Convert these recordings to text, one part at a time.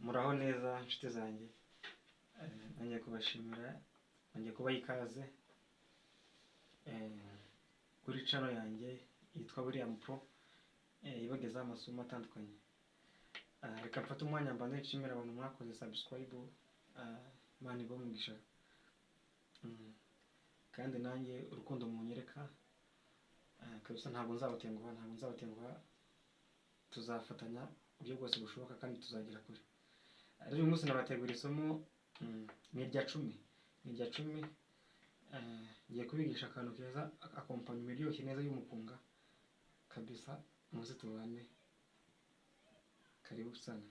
Muraho neza nshuti zanjye, nongeye kubashimira, nongeye kubaha ikaze kuri channel yanjye yitwa William Pro, ibagezaho amasomo atandukanye. Reka mfate umwanya mbanze nshimira abantu mwakoze subscribe, Imana ibahe umugisha. Kandi nanjye urukundo munyereka kabisa ntabwo nzabatenguha, ntabwo nzabatenguha, tuzafatanya uburyo bwose bushoboka kandi tuzagera kure. Rero uyu munsi nabategura isomo, ni irya 10, ni irya 10. Ngiye kubigisha akantu keza, accompagnement iryoshye neza y'umukunga kabisa, muze tubane, karibu sana.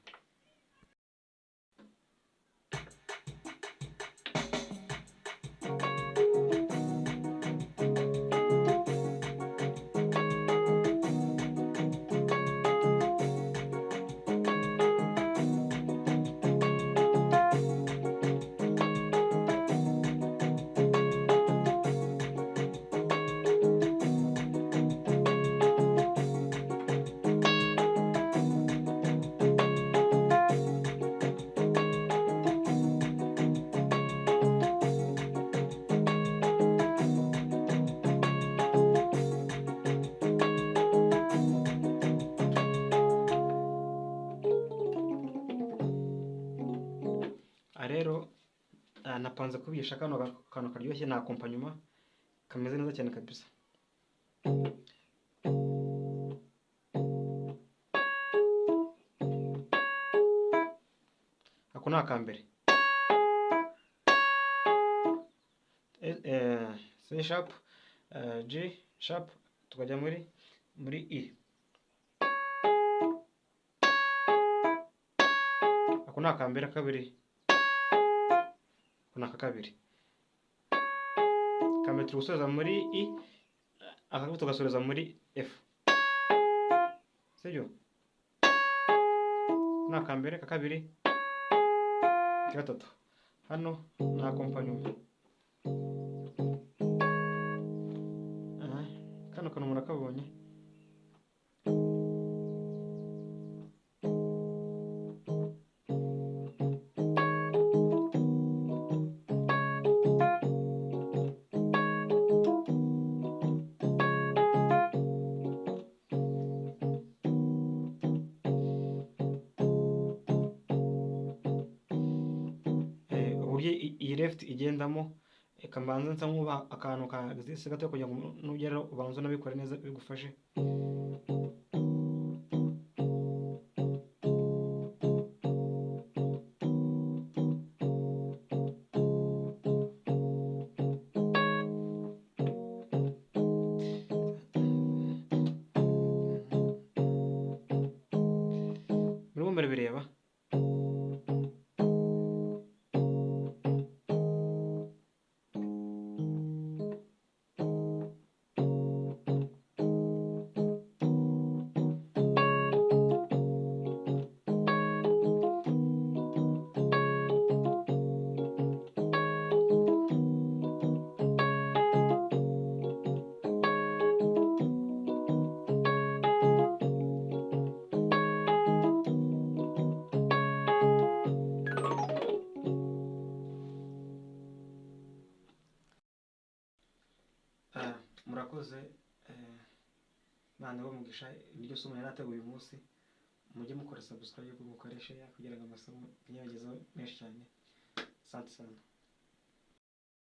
Rero napanze kubigisha kano kantu karyoshye na accompagnement kameze neza cyane kabisa. Ako ni akambere, C sharp, G sharp, tukajya muri E. Ako ni akambere, kabiri ni aka kabiri. Akambere turi gusoreza muri E, aka tugasoreza muri F, sibyo? Ni akambere, aka kabiri, gatatu. Hano ni accompagnement. Kano kantu murakabonye. Uburyo iyi left igendamo, reka mbanze nsa nkuba akantu ka exercice gato kugira ngo nugera ubanze unabikore neza bigufashe. Murimo murabireba. Murakoze, Imana ibahe umugisha. Iryo somo yari ateguye uyu munsi, mujye mukora subscribe, mukoreshe kugira ngo amasomo nyabagezeho menshi cyane. Asante sana.